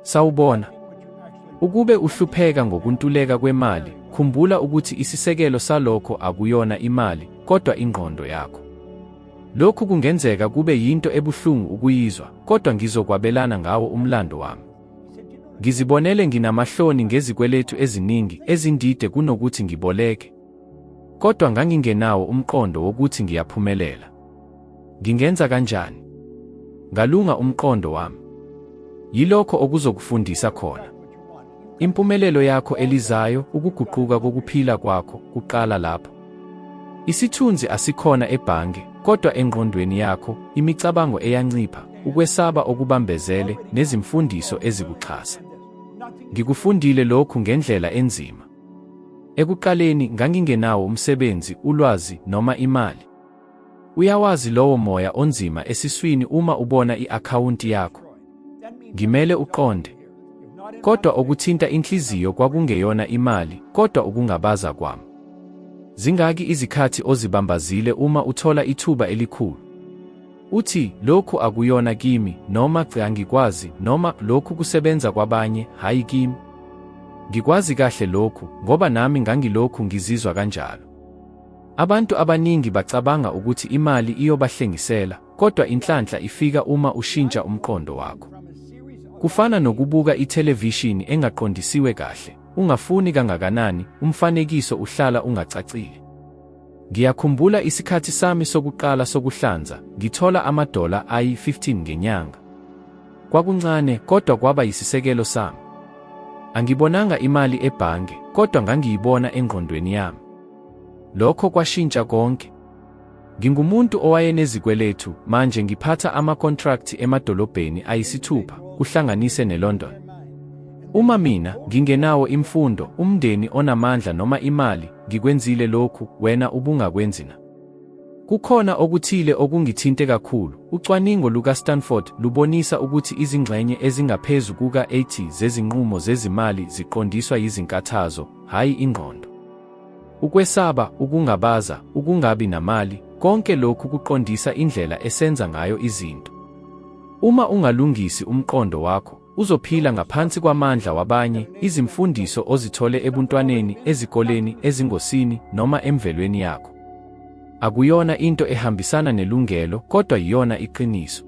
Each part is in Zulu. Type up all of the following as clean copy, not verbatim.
Sawubona. Ukube uhlupheka ngokuntuleka kwemali, khumbula ukuthi isisekelo salokho akuyona imali, kodwa ingqondo yakho. Lokhu kungenzeka kube yinto ebuhlungu ukuyizwa, kodwa ngizokwabelana ngawo umlando wami. Ngizibonele nginamahloni ngezikweletu eziningi ezindide kunokuthi ngiboleke. Kodwa ngangingenawo umqondo wokuthi ngiyaphumelela. Ngingenza kanjani? Ngalunga umqondo wami. Yilokho okuzokufundisa khona. Impumelelo yakho elizayo, ukuguquka kokuphila kwakho, kuqala lapho. Isithunzi asikhona ebhange, kodwa engqondweni yakho, imicabango eyancipha, ukwesaba okubambezele, nezimfundiso ezikuxhasa. Ngikufundile lokhu ngendlela enzima. Ekuqaleni ngangingenawo umsebenzi, ulwazi, noma imali. Uyawazi lowo moya onzima esiswini uma ubona i-akhawunti yakho. Ngimele uqonde. Kodwa okuthinta inhliziyo kwakungeyona imali, kodwa ukungabaza kwami. Zingaki izikhathi ozibambazile uma uthola ithuba elikhulu? Uthi, lokhu akuyona kimi, noma angikwazi, noma lokhu kusebenza kwabanye, hhayi kimi. Ngikwazi kahle lokhu, ngoba nami ngangilokhu ngizizwa kanjalo. Abantu abaningi bacabanga ukuthi imali iyobahlengisela, kodwa inhlanhla ifika uma ushintsha umqondo wakho. Kufana nokubuka ithelevishini engaqondisiwe kahle, ungafuni kangakanani, umfanekiso uhlala ungacacile. Ngiyakhumbula isikhathi sami sokuqala sokuhlanza, ngithola amadola ayi-15 ngenyanga. Kwakuncane, kodwa kwaba yisisekelo sami. Angibonanga imali ebhange, kodwa ngangiyibona engqondweni yami. Lokho kwashintsha konke. Ngingumuntu owayenezikweletu, manje ngiphatha amakontrakthi emadolobheni ayisithupha, kuhlanganise neLondon. Uma mina, ngingenawo imfundo, umndeni onamandla noma imali, ngikwenzile lokhu, wena ubungakwenzi na? Kukhona okuthile okungithinte kakhulu. Ucwaningo lukaStanford lubonisa ukuthi izingxenye ezingaphezu kuka-80 zezinqumo zezimali ziqondiswa yizinkathazo, hhayi ingqondo. Ukwesaba, ukungabaza, ukungabi namali, konke lokhu kuqondisa indlela esenza ngayo izinto. Uma ungalungisi umqondo wakho, uzophila ngaphansi kwamandla wabanye, izimfundiso ozithole ebuntwaneni, ezikoleni, ezingosini, noma emvelweni yakho. Akuyona into ehambisana nelungelo, kodwa yiyona iqiniso.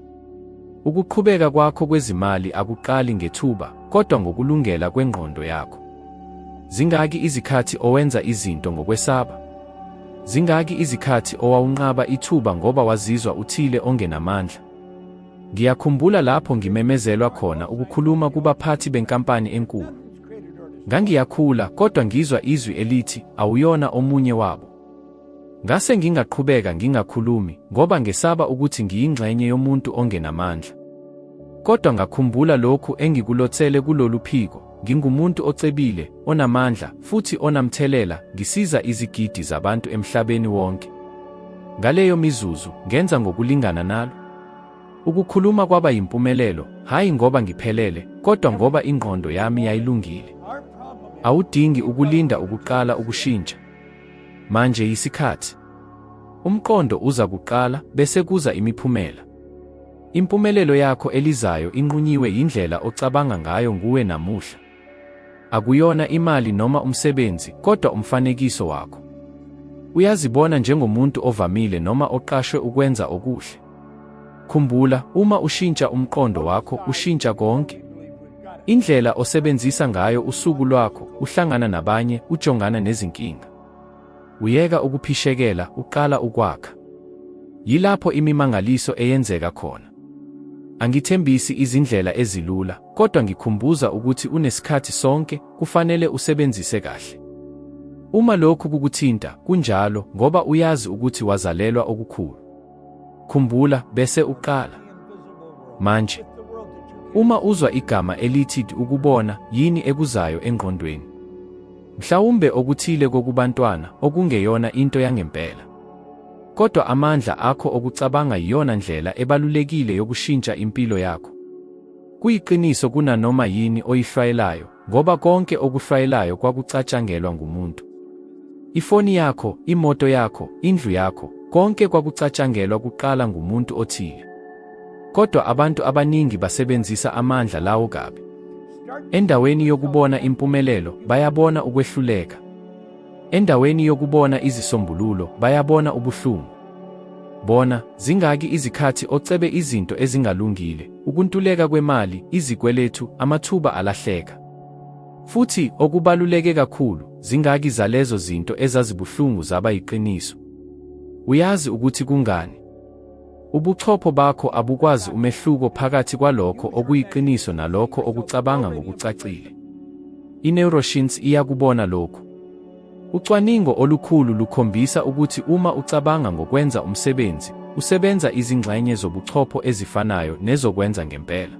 Ukuqhubeka kwakho kwezimali akuqali ngethuba, kodwa ngokulungela kwengqondo yakho. Zingaki izikhathi owenza izinto ngokwesaba? Zingaki izikhathi owawunqaba ithuba ngoba wazizwa uthile ongenamandla? Ngiyakhumbula lapho ngimemezelwa khona ukukhuluma kubaphathi benkampani enkulu. Ngangiyakhula, kodwa ngizwa izwi elithi, awuyona omunye wabo. Ngase ngingaqhubeka ngingakhulumi, ngoba ngesaba ukuthi ngiyingxenye yomuntu ongenamandla. Kodwa ngakhumbula lokhu engikulotsele kulolu phiko, ngingumuntu ocebile, onamandla, futhi onamthelela, ngisiza izigidi zabantu emhlabeni wonke. Ngaleyo mizuzu, ngenza ngokulingana nalo. Ukukhuluma kwaba yimpumelelo, hhayi ngoba ngiphelele, kodwa ngoba ingqondo yami yayilungile. Awudingi ukulinda ukuqala ukushintsha. Manje yisikhathi. Umqondo uza kuqala, bese kuza imiphumela. Impumelelo yakho elizayo inqunyiwe yindlela ocabanga ngayo nguwe namuhla. Akuyona imali noma umsebenzi, kodwa umfanekiso wakho. Uyazibona njengomuntu ovamile noma oqashwe ukwenza okuhle. Khumbula, uma ushintsha umqondo wakho, ushintsha konke. Indlela osebenzisa ngayo usuku lwakho, uhlangana nabanye, ujongana nezinkinga. Uyeka ukuphishekela, uqala ukwakha. Yilapho imimangaliso eyenzeka khona. Angithembisi izindlela ezilula, kodwa ngikhumbuza ukuthi unesikhathi sonke, kufanele usebenzise kahle. Uma lokhu kukuthinta, kunjalo, ngoba uyazi ukuthi wazalelwa okukhulu. Khumbula, bese uqala. Manje, uma uzwa igama elithi ukubona, yini ekuzayo engqondweni? Mhlawumbe okuthile kokubantwana, okungeyona into yangempela. Kodwa amandla akho okucabanga yiyona ndlela ebalulekile yokushintsha impilo yakho. Kuyiqiniso kunanoma yini oyihlwayelayo, ngoba konke okuhlwayelayo kwakucatshangelwa ngumuntu. Ifoni yakho, imoto yakho, indlu yakho, konke kwakucatshangelwa kuqala ngumuntu othile. Kodwa abantu abaningi basebenzisa amandla lawo kabi. Endaweni yokubona impumelelo, bayabona ukwehluleka. Endaweni yokubona izisombululo, bayabona ubuhlungu. Bona, zingaki izikhathi ocebe izinto ezingalungile, ukuntuleka kwemali, izikweletu, amathuba alahleka. Futhi, okubaluleke kakhulu, zingaki zalezo zinto ezazibuhlungu zaba yiqiniso. Uyazi ukuthi kungani? Ubuchopho bakho abukwazi umehluko phakathi kwalokho okuyiqiniso nalokho okucabanga ngokucacile. I-neuroscience iyakubona lokhu. Ucwaningo olukhulu lukhombisa ukuthi uma ucabanga ngokwenza umsebenzi, usebenza izingxenye zobuchopho ezifanayo nezokwenza ngempela.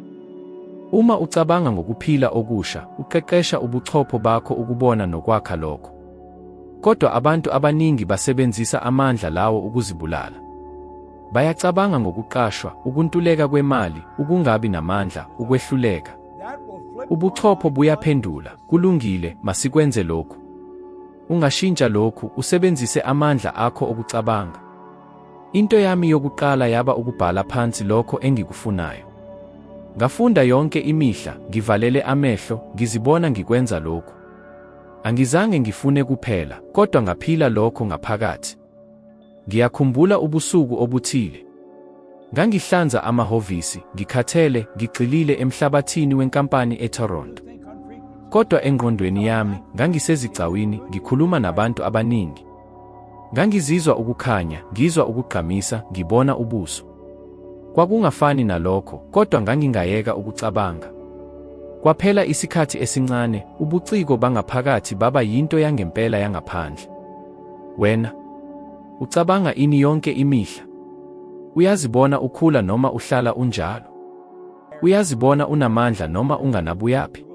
Uma ucabanga ngokuphila okusha, uqeqesha ubuchopho bakho ukubona nokwakha lokho. Kodwa abantu abaningi basebenzisa amandla lawo ukuzibulala. Bayacabanga ngokuqashwa, ukuntuleka kwemali, ukungabi namandla, ukwehluleka. Ubuchopho buyaphendula, kulungile, masikwenze lokhu. Ungashintsha lokhu, usebenzise amandla akho okucabanga. Into yami yokuqala yaba ukubhala phansi lokho engikufunayo. Ngafunda yonke imihla, ngivalele amehlo, ngizibona ngikwenza lokhu. Angizange ngifune kuphela, kodwa ngaphila lokho ngaphakathi. Ngiyakhumbula ubusuku obuthile. Ngangihlanza amahhovisi, ngikhathele, ngigxilile emhlabathini wenkampani eToronto. Kodwa engqondweni yami, ngangisezigcawini, ngikhuluma nabantu abaningi. Ngangizizwa ukukhanya, ngizwa ukugqamisa, ngibona ubuso. Kwakungafani nalokho, kodwa ngangingayeka ukucabanga. Kwaphela isikhathi esincane, ubuciko bangaphakathi baba yinto yangempela yangaphandle. Wena, ucabanga ini yonke imihla? Uyazibona ukhula noma uhlala unjalo? Uyazibona unamandla noma unganabuyaphi?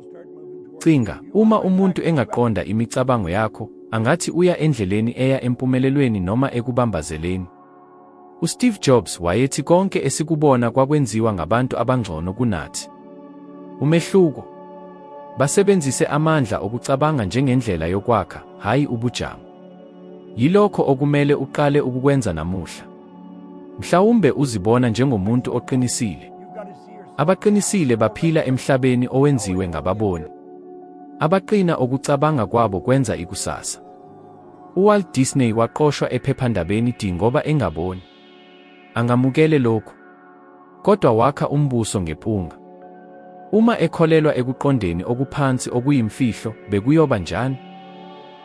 Cinga, uma umuntu engaqonda imicabango yakho, angathi uya endleleni eya empumelelweni noma ekubambazeleni. USteve Jobs wayethi konke esikubona kwakwenziwa ngabantu abangcono kunathi. Umehluko? Basebenzise amandla okucabanga njengendlela yokwakha, hhayi ubujamo. Yilokho okumele uqale ukukwenza namuhla. Mhlawumbe uzibona njengomuntu oqinisile. Abaqinisile baphila emhlabeni owenziwe ngababoni. Abaqina okucabanga kwabo kwenza ikusasa. UWalt Disney waqoshwa ephephandabeni di ngoba engaboni. Angamukele lokhu. Kodwa wakha umbuso ngepunga. Uma ekholelwa ekuqondeni okuphansi okuyimfihlo, bekuyoba njani?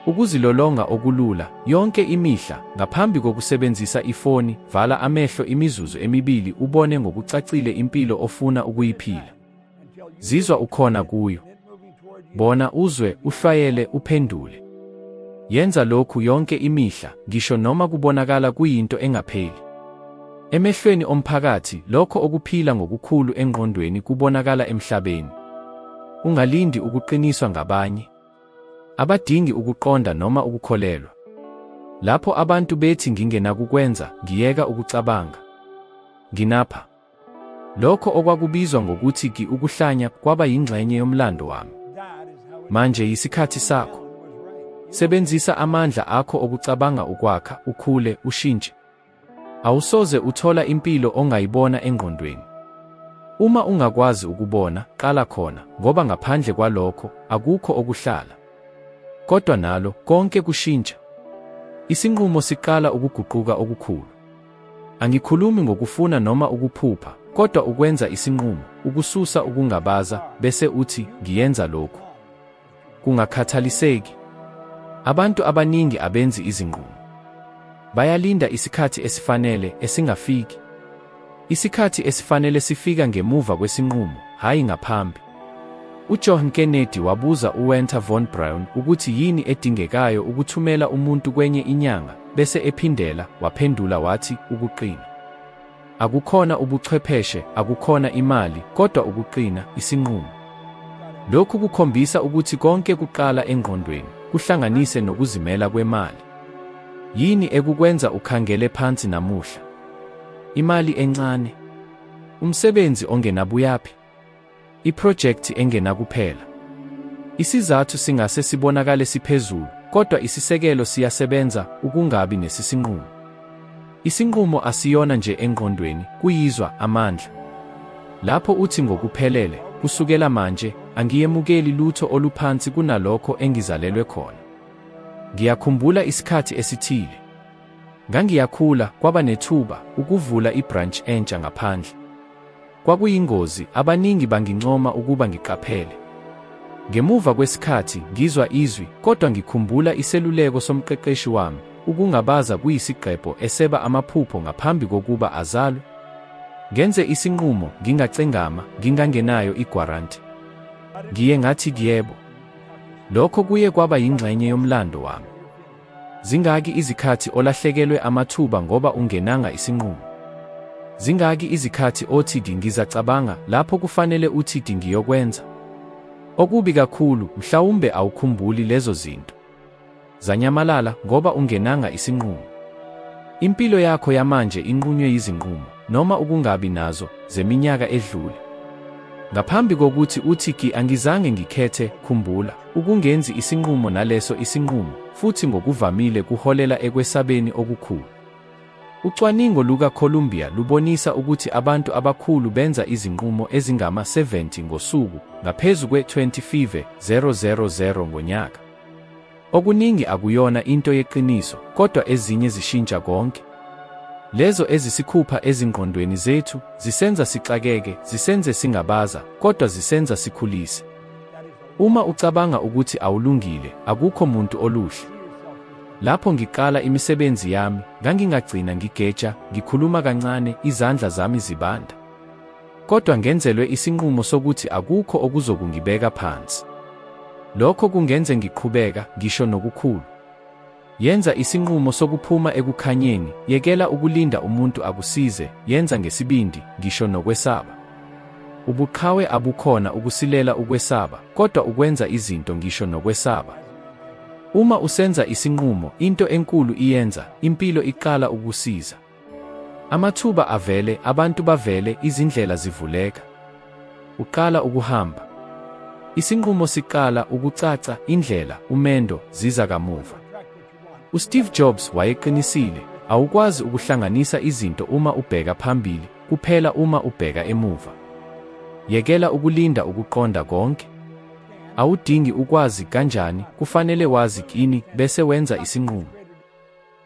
Ukuzilolonga okulula, yonke imihla, ngaphambi kokusebenzisa ifoni, vala amehlo imizuzu emibili ubone ngokucacile impilo ofuna ukuyiphila. Zizwa ukhona kuyo. Bona, uzwe, uhlwayele, uphendule. Yenza lokhu yonke imihla, ngisho noma kubonakala kuyinto engapheli. Emehlweni omphakathi, lokho okuphila ngokukhulu engqondweni kubonakala emhlabeni. Ungalindi ukuqiniswa ngabanye. Abadingi ukuqonda noma ukukholelwa. Lapho abantu bethi ngingenakukwenza, ngiyeka ukucabanga. Nginapha. Lokho okwakubizwa ngokuthi ki ukuhlanya kwaba yingxenye yomlando wami. Manje yisikhathi sakho. Sebenzisa amandla akho okucabanga ukwakha, ukhule, ushintshe. Awusoze uthola impilo ongayibona engqondweni. Uma ungakwazi ukubona, qala khona, ngoba ngaphandle kwalokho, akukho okuhlala. Kodwa nalo, konke kushintsha. Isinqumo siqala ukuguquka okukhulu. Angikhulumi ngokufuna noma ukuphupha, kodwa ukwenza isinqumo, ukususa ukungabaza, bese uthi, ngiyenza lokhu. Kungakhathaliseki. Abantu abaningi abenzi izinqumo. Bayalinda isikhathi esifanele, esingafiki. Isikhathi esifanele sifika ngemuva kwesinqumo, hhayi ngaphambi. UJohn Kennedy wabuza uWerner von Braun ukuthi yini edingekayo ukuthumela umuntu kwenye inyanga, bese ephindela, waphendula wathi, ukuqina. Akukhona ubuchwepheshe, akukhona imali, kodwa ukuqina, isinqumo. Lokhu kukhombisa ukuthi konke kuqala engqondweni, kuhlanganise nokuzimela kwemali. Yini ekukwenza ukhangele phansi namuhla? Imali encane? Umsebenzi ongenabuyaphi? Iphrojekthi engenakuphela? Isizathu singase sibonakale siphezulu, kodwa isisekelo siyasebenza, ukungabi nesisinqumo. Isinqumo asiyona nje engqondweni, kuyizwa, amandla. Lapho uthi ngokuphelele, kusukela manje, angiyemukeli lutho oluphansi kunalokho engizalelwe khona. Ngiyakhumbula isikhathi esithile. Ngangiyakhula, kwaba nethuba, ukuvula i-branch entsha ngaphandle. Kwakuyingozi, abaningi bangincoma ukuba ngiqaphele. Ngemuva kwesikhathi, ngizwa izwi, kodwa ngikhumbula iseluleko somqeqeshi wami, ukungabaza kuyisigqebho eseba amaphupho ngaphambi kokuba azalwe. Ngenze isinqumo, ngingacengama, ngingangenayo i-guarantee. Ngiye ngathi yebo. Lokho kuye kwaba yingxenye yomlando wami. Zingaki izikhathi olahlekelwe amathuba ngoba ungenanga isinqumo? Zingaki izikhathi othi ngizacabanga lapho kufanele uthi ngiyokwenza? Okubi kakhulu, mhlawumbe awukhumbuli lezo zinto. Zanyamalala ngoba ungenanga isinqumo. Impilo yakho yamanje inqunywe yizinqumo, noma ukungabi nazo, zeminyaka edlule. Ngaphambi kokuthi uthi ki angizange ngikhethe, khumbula, ukungenzi isinqumo naleso isinqumo, futhi ngokuvamile kuholela ekwesabeni okukhulu. Ucwaningo luka-Columbia lubonisa ukuthi abantu abakhulu benza izinqumo ezingama-70 ngosuku, ngaphezu kwe-25,000 ngonyaka. Okuningi akuyona into yeqiniso, kodwa ezinye zishintsha konke. Lezo ezisikhupha ezingqondweni zethu, zisenza sixakeke, zisenze singabaza, kodwa zisenza sikhulise. Uma ucabanga ukuthi awulungile, akukho muntu oluhle. Lapho ngiqala imisebenzi yami, ngangingagcina ngigeja, ngikhuluma kancane, izandla zami zibanda. Kodwa ngenzelwe isinqumo sokuthi akukho okuzokungibeka phansi. Lokho kungenze ngiqhubeka, ngisho nokukhulu. Yenza isinqumo sokuphuma ekukhanyeni, yekela ukulinda umuntu akusize, yenza ngesibindi, ngisho nokwesaba. Ubuqhawe abukhona ukusilela ukwesaba, kodwa ukwenza izinto ngisho nokwesaba. Uma usenza isinqumo, into enkulu iyenza, impilo iqala ukusiza. Amathuba avele, abantu bavele, izindlela zivuleka. Uqala ukuhamba. Isinqumo siqala ukucaca, indlela, umendo, ziza kamuva. USteve Jobs wayeqinisile, awukwazi ukuhlanganisa izinto uma ubheka phambili, kuphela uma ubheka emuva. Yekela ukulinda ukuqonda konke. Awudingi ukwazi kanjani, kufanele wazi kini bese wenza isinqumo.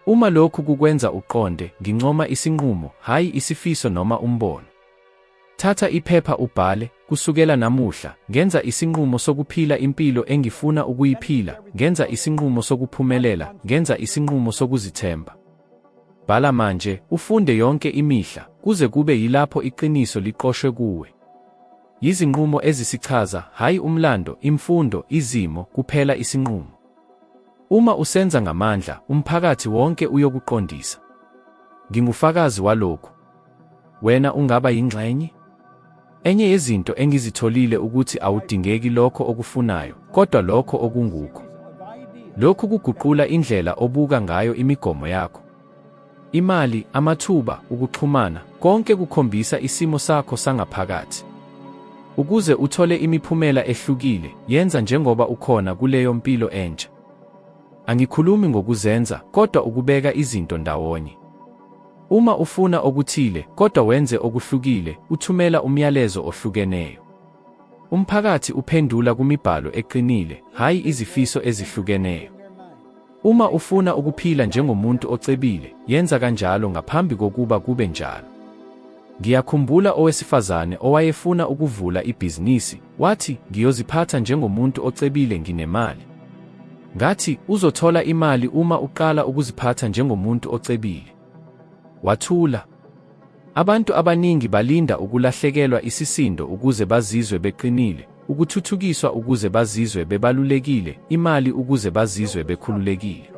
Uma lokhu kukwenza uqonde, ngincoma isinqumo, hhayi isifiso noma umbono. Thatha iphepha ubhale, kusukela namuhla, ngenza isinqumo sokuphila impilo engifuna ukuyiphila, ngenza isinqumo sokuphumelela, ngenza isinqumo sokuzithemba. Bhala manje, ufunde yonke imihla, kuze kube yilapho iqiniso liqoshwe kuwe. Yizinqumo ezisichaza, hhayi umlando, imfundo, izimo, kuphela isinqumo. Uma usenza ngamandla, umphakathi wonke uyokuqondisa. Ngingufakazi walokhu. Wena ungaba yingxenye? Enye yezinto engizitholile ukuthi awudingeki lokho okufunayo, kodwa lokho okungukho. Lokhu kuguqula indlela obuka ngayo imigomo yakho. Imali, amathuba, ukuxhumana, konke kukhombisa isimo sakho sangaphakathi. Ukuze uthole imiphumela ehlukile, yenza njengoba ukhona kuleyo mpilo entsha. Angikhulumi ngokuzenza, kodwa ukubeka izinto ndawonye. Uma ufuna okuthile, kodwa wenze okuhlukile, uthumela umyalezo ohlukeneyo. Umphakathi uphendula kumibhalo eqinile, hhayi izifiso ezihlukeneyo. Uma ufuna ukuphila njengomuntu ocebile, yenza kanjalo ngaphambi kokuba kube njalo. Ngiyakhumbula owesifazane owayefuna ukuvula ibhizinisi, wathi, ngiyoziphatha njengomuntu ocebile nginemali. Ngathi, uzothola imali uma uqala ukuziphatha njengomuntu ocebile. Wathula. Abantu abaningi balinda ukulahlekelwa isisindo ukuze bazizwe beqinile, ukuthuthukiswa ukuze bazizwe bebalulekile, imali ukuze bazizwe bekhululekile.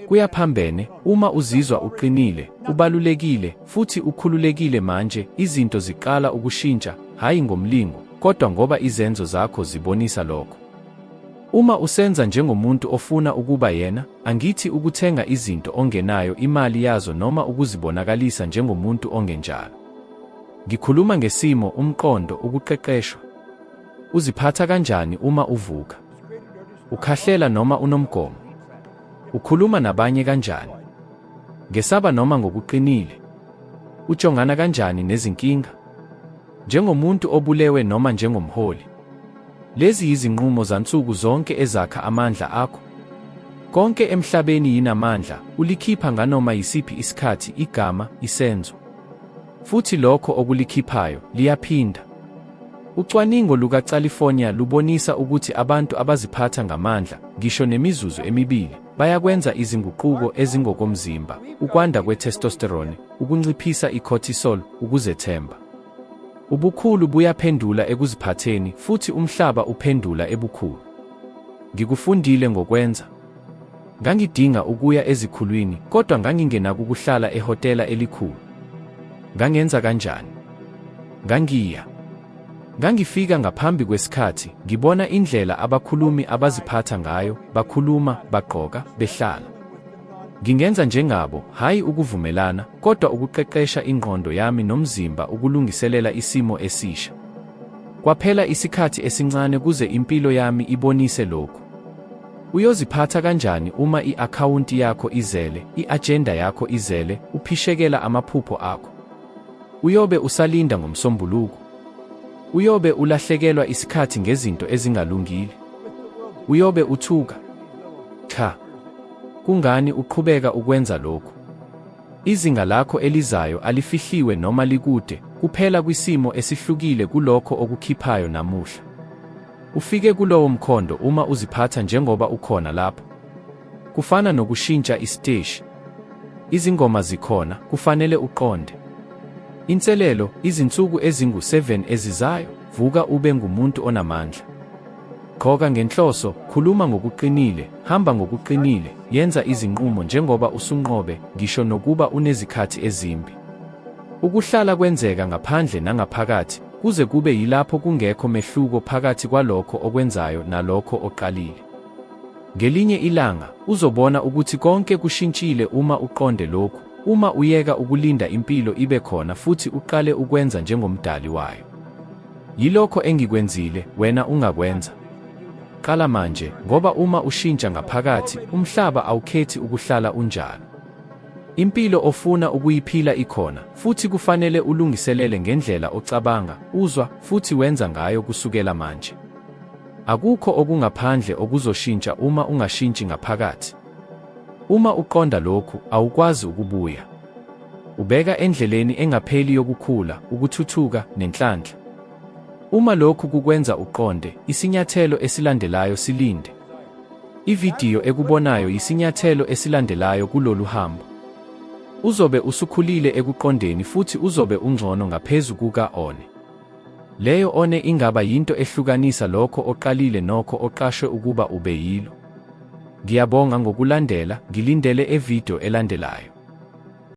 Kuyaphambene, uma uzizwa uqinile, ubalulekile, futhi ukhululekile manje, izinto ziqala ukushintsha, hhayi ngomlingo, kodwa ngoba izenzo zakho zibonisa lokho. Uma usenza njengomuntu ofuna ukuba yena, angithi ukuthenga izinto ongenayo imali yazo noma ukuzibonakalisa njengomuntu ongenjalo. Ngikhuluma ngesimo, umqondo, ukuqeqeshwa. Uziphatha kanjani uma uvuka? Ukhahlela noma unomgomo? Ukhuluma nabanye kanjani? Ngesaba noma ngokuqinile? Ujongana kanjani nezinkinga? Njengomuntu obulewe noma njengomholi? Lezi yizinqumo zansuku zonke ezakha amandla akho. Konke emhlabeni yinamandla, ulikhipha nganoma yisiphi isikhathi, igama, isenzo. Futhi lokho okulikhiphayo, liyaphinda. Ucwaningo lukaCalifornia lubonisa ukuthi abantu abaziphatha ngamandla, ngisho nemizuzu emibili, bayakwenza izinguquko ezingokomzimba, ukwanda kwe-testosterone, ukunciphisa i-cortisol, ukuzethemba. Ubukhulu buyaphendula ekuziphatheni futhi umhlaba uphendula ebukhulu. Ngikufundile ngokwenza. Ngangidinga ukuya ezikhulwini kodwa ngangingenakukuhlala ehhotela elikhulu. Ngangenza kanjani? Ngangiya. Ngangifika ngaphambi kwesikhathi, ngibona indlela abakhulumi abaziphatha ngayo, bakhuluma, bagqoka, behlala. Ngingenza njengabo, hhayi ukuvumelana, kodwa ukuqeqesha ingqondo yami nomzimba ukulungiselela isimo esisha. Kwaphela isikhathi esincane kuze impilo yami ibonise lokhu. Uyoziphatha kanjani uma i-akhawunti yakho izele, i-ajenda yakho izele, uphishekela amaphupho akho? Uyobe usalinda ngoMsombuluko? Uyobe ulahlekelwa isikhathi ngezinto ezingalungile? Uyobe uthuka? Cha. Kungani uqhubeka ukwenza lokhu? Izinga lakho elizayo alifihliwe noma likude, kuphela kwisimo esihlukile kulokho okukhiphayo namuhla. Ufike kulowo mkhondo uma uziphatha njengoba ukhona lapho. Kufana nokushintsha isiteshi. Izingoma zikhona, kufanele uqonde. Inselelo, izinsuku ezingu-7 ezizayo, vuka ube ngumuntu onamandla. Gqoka ngenhloso, khuluma ngokuqinile, hamba ngokuqinile, yenza izinqumo njengoba usunqobe, ngisho nokuba unezikhathi ezimbi. Ukuhlala kwenzeka ngaphandle nangaphakathi, kuze kube yilapho kungekho mehluko phakathi kwalokho okwenzayo nalokho oqalile. Ngelinye ilanga, uzobona ukuthi konke kushintshile uma uqonde lokhu, uma uyeka ukulinda impilo ibe khona futhi uqale ukwenza njengomdali wayo. Yilokho engikwenzile, wena ungakwenza. Qala manje, ngoba uma ushintsha ngaphakathi, umhlaba awukhethi ukuhlala unjalo. Impilo ofuna ukuyiphila ikhona, futhi kufanele ulungiselele ngendlela ocabanga, uzwa, futhi wenza ngayo kusukela manje. Akukho okungaphandle okuzoshintsha uma ungashintshi ngaphakathi. Uma uqonda lokhu, awukwazi ukubuya. Ubeka endleleni engapheli yokukhula, ukuthuthuka, nenhlanhla. Uma lokhu kukwenza uqonde, isinyathelo esilandelayo silinde. Ividiyo ekubonayo yisinyathelo esilandelayo kulolu hambo. Uzobe usukhulile ekuqondeni futhi uzobe ungcono ngaphezu kuka-one. Leyo one ingaba yinto ehlukanisa lokho oqalile nokho oqashwe ukuba ube yilo. Ngiyabonga ngokulandela, ngilindele evidiyo elandelayo.